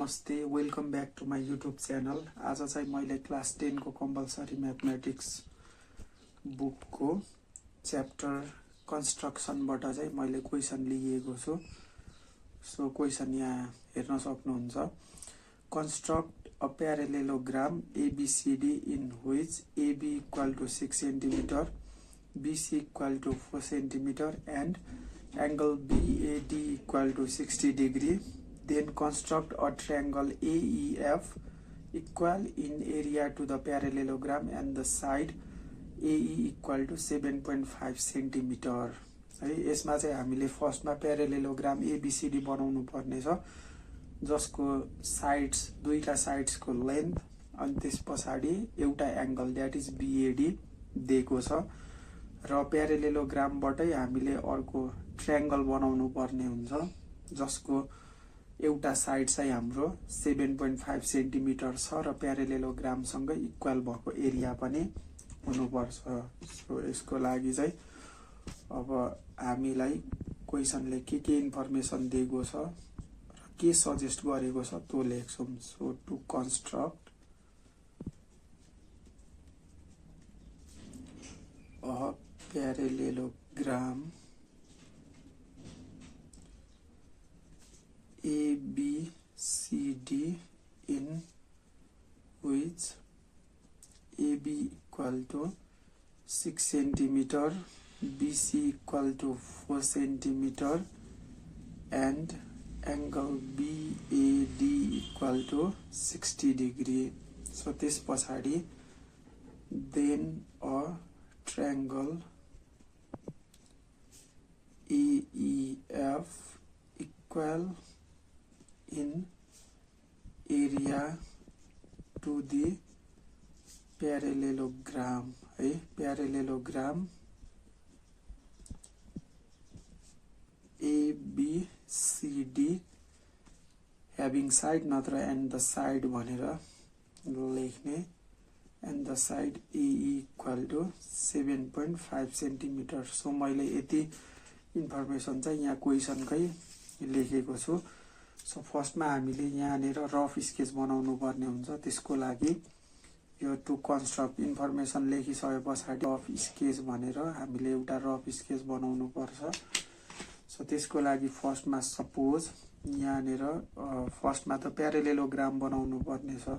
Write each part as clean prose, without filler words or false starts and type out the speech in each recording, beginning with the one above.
नमस्ते welcome back to my YouTube channel. आज चाहिँ मैले क्लास 10 को कम्पलसरी म्याथमेटिक्स बुकको च्याप्टर कन्स्ट्रक्सनबाट चाहिँ मैले क्वेसन लिएको छु। सो क्वेसन यहाँ हेर्न सक्नुहुन्छ। Construct a parallelogram ABCD in which AB equal to 6 centimetre, BC equal to 4 centimetre and angle BAD equal to 60 degree. Then construct a triangle AEF equal in area to the parallelogram and the side AE equal to 7.5 centimetre है। यसमा चाहिँ हामीले फर्स्टमा प्यारालेलोग्राम ABCD बनाउनु पर्ने छ, जसको sides दुईटा साइड्सको लेन्थ अनि त्यसपछि एउटा एंगल दैट इज BAD दिएको छ र प्यारालेलोग्रामबाटै हामीले अर्को ट्रायंगल बनाउनु पर्ने हुन्छ, जसको एउटा साइड चाहिँ हाम्रो 7.5 सेन्टिमिटर छ र प्यारालेलोग्राम सँगै इक्वल भएको एरिया पनि हुनुपर्छ। सो यसको लागि चाहिँ अब हामीलाई क्वेसनले के इन्फर्मेसन दिएको छ र के सजेस्ट गरेको छ त्यो लेख्छौं। So to construct a parallelogram ABCD in which AB equal to 6 centimeter, BC equal to 4 centimeter and angle BAD equal to 60 degree. So this pasadi then a triangle AEF equal in area to the parallelogram है। parallelogram ABCD having side नत्र and the side भनेर लेख्ने and the side AE equal to 7.5 centimetre. So मैले यति information चाहिँ यहाँ क्वेसनकै लेखेको छु। सो फर्स्टमा हामीले यहाँनिर रफ स्केच बनाउनु पर्ने हुन्छ। त्यसको लागि यो टु कन्स्ट्रक्ट इन्फर्मेसन लेखिसकेपछि रफ स्केच भनेर हामीले एउटा रफ स्केच बनाउनु पर्छ। सो त्यसको लागि फर्स्टमा सपोज यहाँनिर फर्स्टमा त प्यारालेलोग्राम बनाउनु पर्ने छ।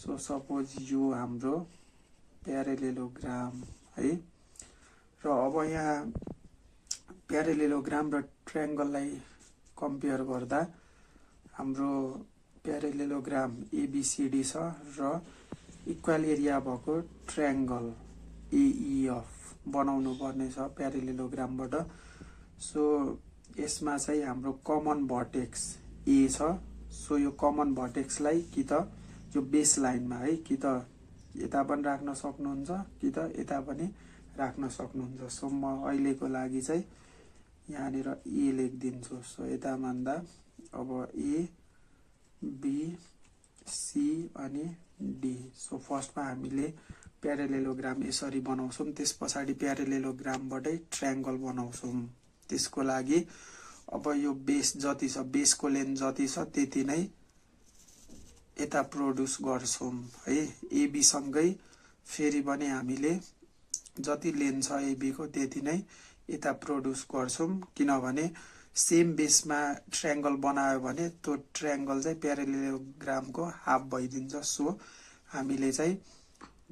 सो सपोज यो हाम्रो प्यारालेलोग्राम है र अब यहाँ प्यारालेलोग्राम र ट्रायंगललाई कम्पेयर गर्दा हाम्रो प्यारालेलोग्राम ABCD छ र इक्वल एरिया भएको ट्रायंगल AEF बनाउनु पर्ने छ प्यारालेलोग्रामबाट। सो यसमा चाहिँ हाम्रो कमन भर्टेक्स A छ। सो यो कमन भर्टेक्सलाई कि त यो बेस लाइनमा है कि त यता पनि राख्न सक्नुहुन्छ कि त यता पनि राख्न सक्नुहुन्छ। सो म अहिलेको लागि चाहिँ यहाँनिर A लेखिदिन्छु। सो यता मान्दा अब A B C अनि D। सो फर्स्टमा हामीले प्यारालेलोग्राम यसरी बनाउँछौं, त्यसपछि प्यारालेलोग्रामबाटै ट्रायंगल बनाउँछौं। त्यसको लागि अब यो बेस जति छ, बेसको लेन्थ जति छ त्यति नै यता प्रोड्युस गर्छौं है। AB सँगै फेरि पनि हामीले जति लेन्थ छ AB को त्यति नै यता प्रोड्युस गर्छौं, किनभने सेम बेसमा ट्रायंगल बनायो भने त्यो ट्रायंगल चाहिँ प्यारालेलोग्रामको हाफ भइदिन्छ। सो हामीले चाहिँ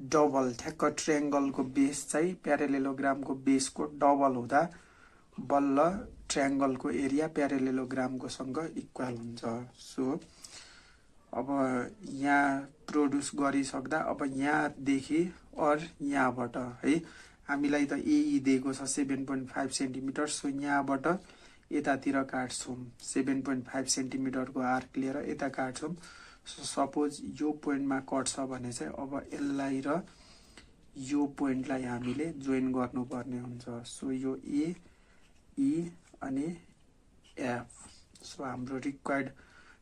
डबल ठ्याक्क ट्रायंगलको बेस चाहिँ प्यारालेलोग्रामको बेसको डबल हुँदा बल्ल ट्रायंगलको एरिया प्यारालेलोग्रामको सँग इक्वल हुन्छ। सो अब यहाँ प्रोड्युस गरिसक्दा अब यहाँदेखि और यहाँबाट है हामीलाई त AE दिएको छ 7.5 सेन्टिमिटर। सो यहाँबाट यतातिर काट्छौं, 7.5 सेन्टिमिटरको आर्क लिएर यता काट्छौं। सो सपोज यो पोइन्टमा कट्छ भने चाहिँ अब यसलाई र यो पोइन्टलाई हामीले जोइन गर्नुपर्ने हुन्छ। सो यो A E अनि F। सो हाम्रो रिक्वायर्ड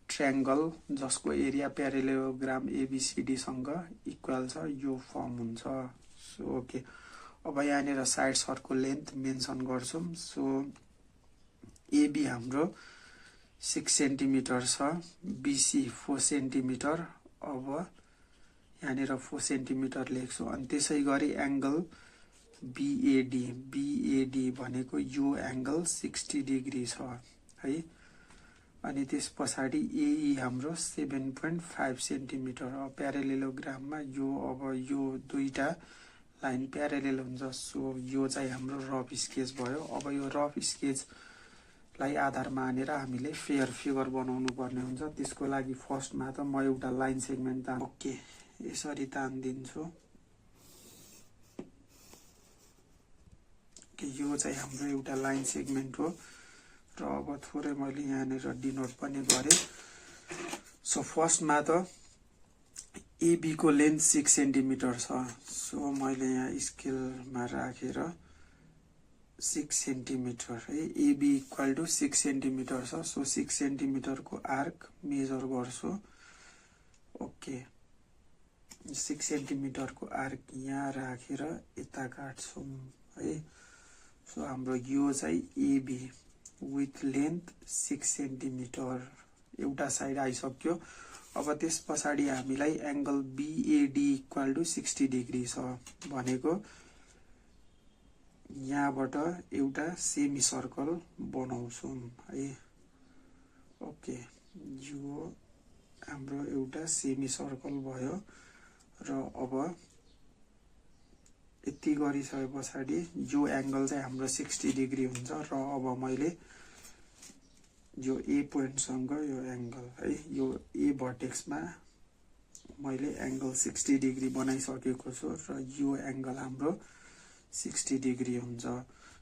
ट्रायंगल जसको एरिया प्यारालेलोग्राम ABCD सँग इक्वल छ यो फर्म हुन्छ। सो ओके, अब यहाँनिर साइड्सहरुको लेन्थ मेन्सन गर्छौं। सो AB हाम्रो 6 सेन्टिमिटर छ, BC 4 सेन्टिमिटर। अब यहाँनिर 4 सेन्टिमिटर लेख्छु। अनि त्यसै गरी एंगल BAD भनेको यो एंगल 60 डिग्री छ है। अनि त्यस पछाडि AE हाम्रो 7.5 सेन्टिमिटर। प्यारालेलोग्राममा यो अब यो दुईटा लाइन प्यारालेल हुन्छ। सो यो चाहिँ हाम्रो रफ स्केच भयो। अब यो रफ स्केचलाई आधार मानेर हामीले फेयर फिगर बनाउनु पर्ने हुन्छ। त्यसको लागि फर्स्टमा त म एउटा लाइन सेगमेन्ट तान ओके यसरी तान्दिन्छु। यो चाहिँ हाम्रो एउटा लाइन सेगमेन्ट हो र अब थोरै मैले यहाँनिर डिनोट पनि गरे। सो फर्स्टमा त AB को लेन्थ 6 सेन्टिमिटर छ। सो मैले यहाँ स्केलमा राखेर 6 सेन्टिमिटर है। AB इक्वल टु 6 सेन्टिमिटर छ। सो 6 सेन्टिमिटरको आर्क मेजर गर्छु। ओके 6 सेन्टिमिटरको आर्क यहाँ राखेर यता काट्छौँ है। सो हाम्रो यो चाहिँ AB विथ लेन्थ 6 सेन्टिमिटर एउटा साइड आइसक्यो। अब त्यस पछाडि हामीलाई angle BAD equal to 60 degree छ भनेको यहाँबाट एउटा सेमी सर्कल बनाउँछौँ है। ओके यो हाम्रो एउटा सेमी सर्कल भयो र अब यति गरिसके पछाडि यो एंगल चाहिँ हाम्रो 60 डिग्री हुन्छ र अब मैले यो A पोइन्ट सँग यो एंगल है यो A भर्टेक्समा मैले एंगल 60 डिग्री बनाइसकेको छु र यो एंगल हाम्रो 60 डिग्री हुन्छ।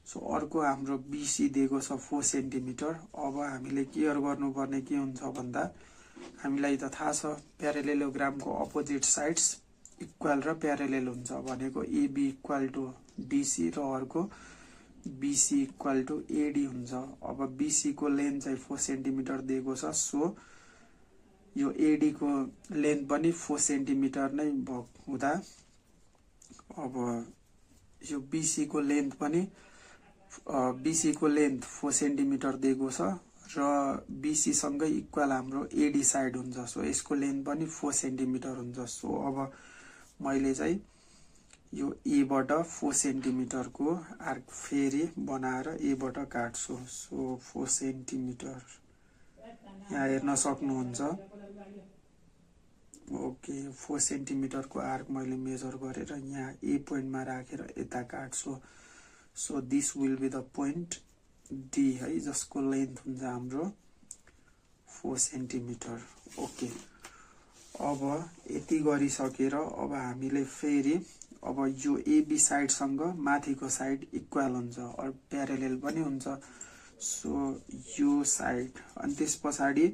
सो अर्को हाम्रो BC दिएको छ 4 सेन्टिमिटर। अब हामीले केयर गर्नुपर्ने के हुन्छ भन्दा हामीलाई त थाहा छ प्यारालेलोग्रामको अपोजिट साइड्स इक्वल र प्यारालेल हुन्छ भनेको AB इक्वल टु DC र अर्को BC इक्वल टु AD हुन्छ। अब BC को लेन्थ चाहिँ 4 सेन्टिमिटर दिएको छ। सो यो AD को लेन्थ पनि 4 सेन्टिमिटर नै हुँदा अब यो BC को लेन्थ पनि BC को लेन्थ 4 सेन्टिमिटर दिएको छ र BC सँगै इक्वल हाम्रो AD साइड हुन्छ। सो यसको लेन्थ पनि 4 सेन्टिमिटर हुन्छ। सो अब मैले चाहिँ यो A बाट 4 सेन्टिमिटर को आर्क फेरि बनाएर A बाट काट्छु। सो 4 सेन्टिमिटर यहाँ हेर्न सक्नुहुन्छ। ओके 4 सेन्टिमिटर को आर्क मैले मेजर गरेर यहाँ A पोइन्टमा राखेर यता काट्छु। So this will be the point D है जसको लेन्थ हुन्छ हाम्रो 4 सेन्टिमिटर। ओके अब यति गरिसकेर अब हामीले फेरि अब यो AB साइड सँग माथिको साइड इक्वल हुन्छ और प्यारालेल पनि हुन्छ। सो यो साइड अनि त्यस पछाडि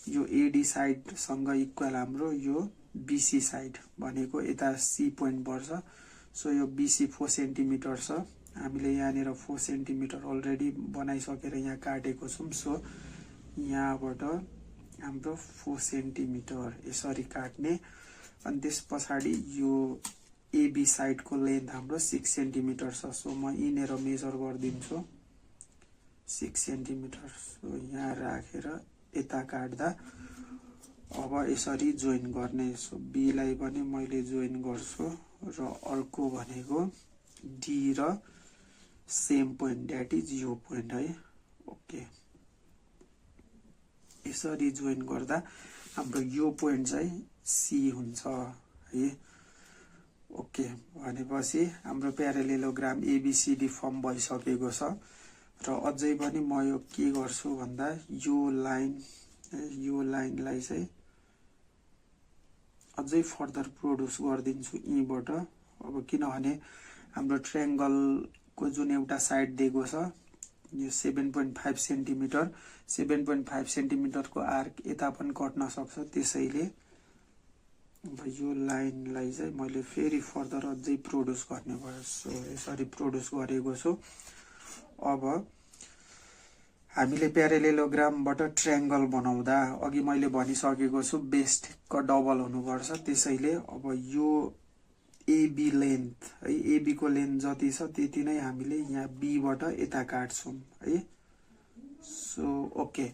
यो AD साइड सँग इक्वल हाम्रो यो BC साइड भनेको यता C पोइन्ट पर्छ। सो यो BC 4 सेन्टिमिटर छ। हामीले यहाँनिर 4 सेन्टिमिटर अलरेडी बनाइसकेर यहाँ काटेको छौं। सो यहाँबाट हाम्रो 4 सेन्टिमिटर यसरी काट्ने। अनि त्यस पछाडि यो AB साइड को लेन्थ हाम्रो 6 सेन्टिमिटर छ। सो म यिनेर मेजर गर्दिन्छु 6 सेन्टिमिटर। सो यहाँ राखेर यता काट्दा अब यसरी जोइन गर्ने। सो B लाई पनि मैले जोइन गर्छु र अर्को भनेको D र सेम पोइन्ट दैट इज यो पोइन्ट है। ओके यसरी जोइन गर्दा हाम्रो यो पोइन्ट चाहिँ C हुन्छ है। ओके भनेपछि हाम्रो प्यारालेलोग्राम ABCD फर्म भइसकेको छ र अझै पनि म यो के गर्छु भन्दा यो लाइनलाई चाहिँ अझै फर्दर प्रोड्युस गर्दिन्छु यीबाट। अब किनभने हाम्रो ट्रायंगल को जुन एउटा साइड दिएको छ यो 7.5 सेन्टिमिटर 7.5 सेन्टिमिटर को आर्क यता पनि कट्न सक्छ। त्यसैले अब यो लाइनलाई चाहिँ मैले फेरि फर्दर अझै प्रोड्युस गर्ने भयो। सो यसरी प्रोड्युस गरेको छु। अब हामीले प्यारालेलोग्रामबाट ट्रायंगल बनाउँदा अघि मैले भनिसकेको छु बेस ठिक्क डबल हुनुपर्छ। त्यसैले अब यो AB लेन्थ है AB को लेन्थ जति छ त्यति नै हामीले यहाँ B बाट यता काट्छौं है। सो ओके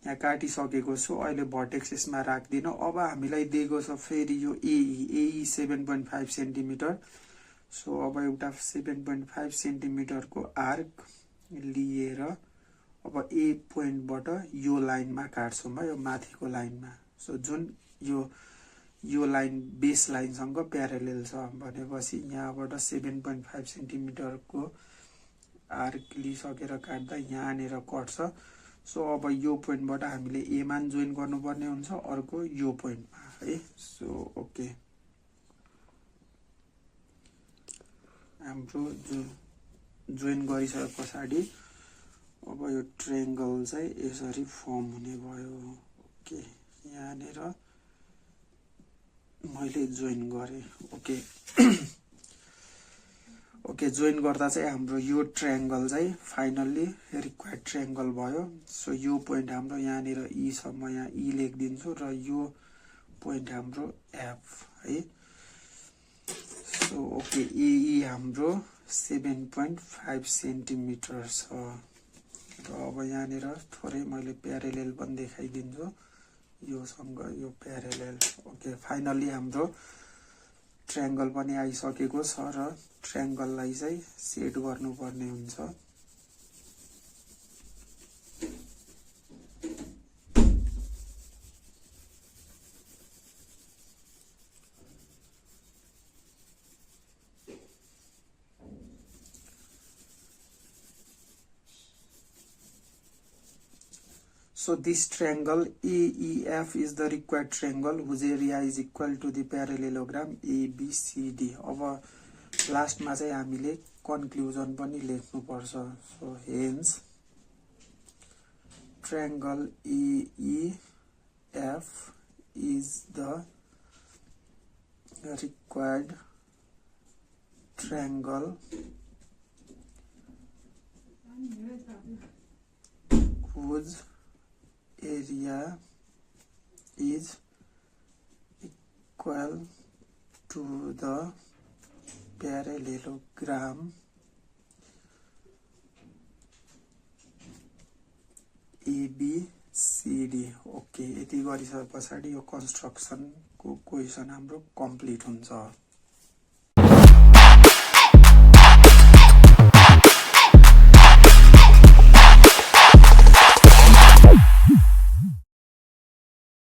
यहाँ काटिसकेको छु अहिले भर्टेक्स यसमा राख्दिन अब हामीलाई दिएको छ फेरि यो एई 7.5 सेन्टिमिटर सो अब एउटा 7.5 सेन्टिमिटर को आर्क लिएर अब ए पोइन्टबाट यो लाइनमा काट्छौं है यो माथिको लाइनमा सो जुन यो लाइन बेस लाइनसँग प्यारेलल छ भनेपछि यहाँबाट 7.5 सेन्टिमिटर को आर्क लिसकेर काट्दा यहाँनेर कट्छ सो अब यो पोइन्टबाट हामीले ए मान जोइन गर्नुपर्ने हुन्छ अर्को यो पोइन्टमा है सो ओके हाम्रो जोइन गरिसके पछाडी अब यो ट्रायंगल चाहिँ यसरी फर्म हुने भयो ओके यहाँनेर मैले जोइन गरे ओके ओके जोइन गर्दा चाहिँ हाम्रो यो ट्रायंगल चाहिँ फाइनल्ली रिक्वायर्ड ट्रायंगल भयो सो यो पोइन्ट हाम्रो यहाँनेर ई छ म यहाँ ई लेखिदिन्छु र यो पोइन्ट हाम्रो एफ है सो ओके एई हाम्रो 7.5 सेन्टिमिटर छ र अब यहाँनेर थोरै मैले प्यारेलल पनि देखाइदिन्छु योसँग यो प्यारेलल ओके फाइनल्ली हाम्रो ट्रायंगल पनि आइसकेको छ र ट्रायंगललाई चाहिँ सेट गर्नुपर्ने हुन्छ So this triangle AEF is the required triangle whose area is equal to the parallelogram ABCD. अब लास्टमा चाहिँ हामीले कन्क्लुजन पनि लेख्नु पर्छ so hence triangle AEF is the required triangle whose area is equal to the parallelogram ABCD okay यति गरिसके पछाडी यो कन्स्ट्रक्सन को क्वेशन हाम्रो कम्प्लिट हुन्छ